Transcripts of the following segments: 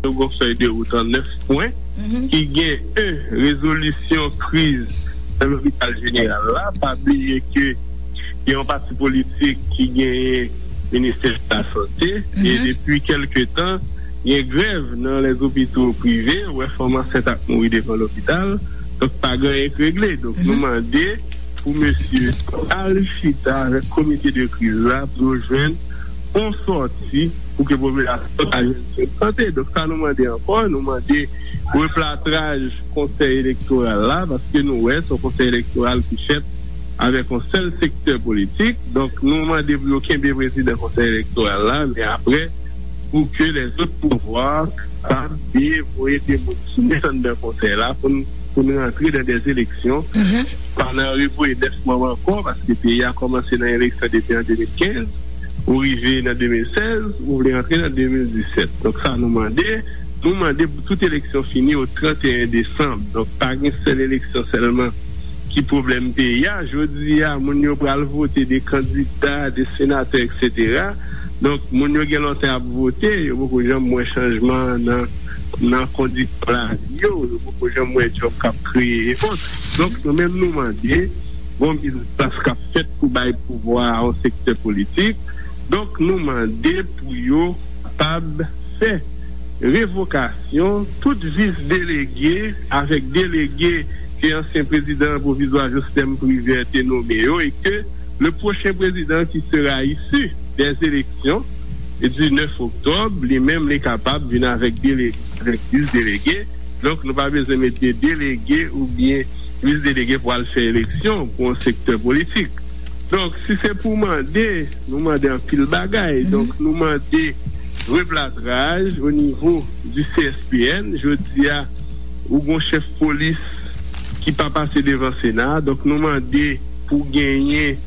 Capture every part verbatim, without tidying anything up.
nou gen yon fèy de wout an nèf pwen, ki gen, en, rezolisyon kriz nan lopital jeneral la. Pa bliye ke gen yon pati politik ki genyen ministè lasante, e depi kèlke tan, gen grèv nan lèzopito prive, ou wè fanm ansent ap mouri devan lopital, donk pa gen anyen k regle. Donk nou mande pou mesye al chita avèk komite de kriz la pou yo jwenn yon sòti pou ke popilasyon ta jwenn swen sante. Donk sa nou mande ankò, nou mande replatraj konsèy elektoral la, paske nou wè se yon konsèy elektoral ki fèt avèk yon sèl sektè politik. Donk nou mande pou yo kenbe prezidan konsèy elektoral la, men apre pou ke lèzòt pouvwa kapab devoye de moun sou anndan konsèy la pou n pou n rantre nan de eleksyon, pa nan revoye nèf manm ankò, paske peyi a kòmanse nan eleksyon depi an de mil kenz, ou rive nan de mil sèz, ou vle rantre nan de mil disèt. Donk sa nou mande, nou mande pou tout eleksyon fini o trannteyen desanm. Donk pa gen sèl eleksyon sèlman ki pwoblèm peyi a. Jodi a, moun yo pral vote de kandida, de senatè, etsetera. Donk, moun yo gen lontan ap vote, yo poko janm wè chanjman nan, nan kondisyon lavi yo, yo poko janm wè djòb k ap kreye e ot. Donk, nou menm nou mande, gon biznis k ap fèt pou bay pouvwa a yon sektè politik. Donk, nou mande pou yo kapab fè revokasyon tout vis delege avèk delege ke ansyen prezidan pwovizwa Joslèm Privè te nonmen yo e ke le pwochen prezidan ki sera isi dè eleksyon di nèf oktòb, li menm li kapab vin avèk delege, avèk vis delege. Donk nou pa bezwen mete delege oubyen vis delege pou al fè eleksyon pou yon sektè politik. Donk si se pou mande, nou mande anpil bagay. Donk nou mande replatraj o nivo di C S P N. Jodi a, ou gon chèf polis ki pa pase devan Sena. Donk nou mande pou genyen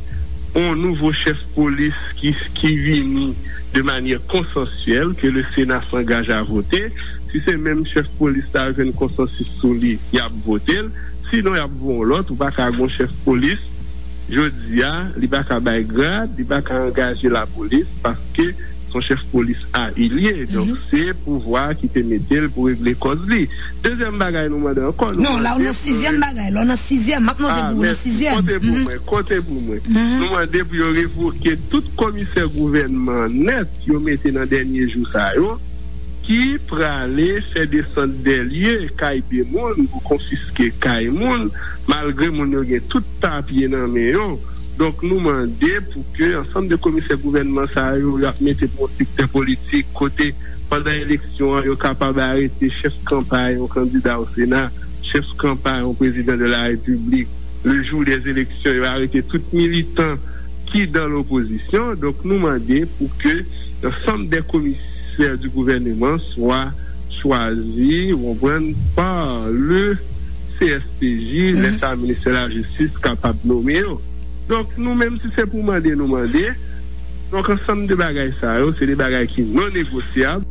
yon nouvo chèf polis ki, ki vini de manyè konsansyèl, ke le Sena s'engage à voter. Si se menm chèf polis la jwenn konsansis sou li, y ap vote l. Sinon, y ap voye yon lòt, ou pa ka gon chèf polis. Jodi a, li pa ka bay grad, li pa ka angaje lapolis, paske se yon chèf polis a li ye. Donk, se pouvwa ki te mete l pou regle kòz li. Dezyèm bagay nou mande ankò, nou Non, la ou mande nan pou sizyèm bagay, la ou nan sizyèm, m ap note Ah, pou ou nan mèsi. Sizyèm. Konte pou mwen, konte pou mwen. Nou mande pou yo revoke tout komisè gouvènman nèt yo mete nan dènye jou sa yo, ki prale fè desant dè lye kay de moun pou konfiske kay moun, malgre moun yo gen tout papye nan men yo. Donk nou mande pou ke ansanm de komisè gouvènman sa yo, y ap mete pou yon sektè politik kote pandan eleksyon an yo kapab arete chèf kanpay yon kandida o Sena, chèf kanpay yon prezidan de la Repiblik, le jou dè eleksyon yo arete tout militan ki dan lopozisyon. Donk nou mande pou ke ansanm dè komisè di gouvèneman swa chwazi, ou konprann, pa le C S P J, lè sa ministè lajistis kapab nonmen yo. Donk nou menm si se pou mande nou mande. Donk ansanm de bagay sa yo, se de bagay ki non negosyab.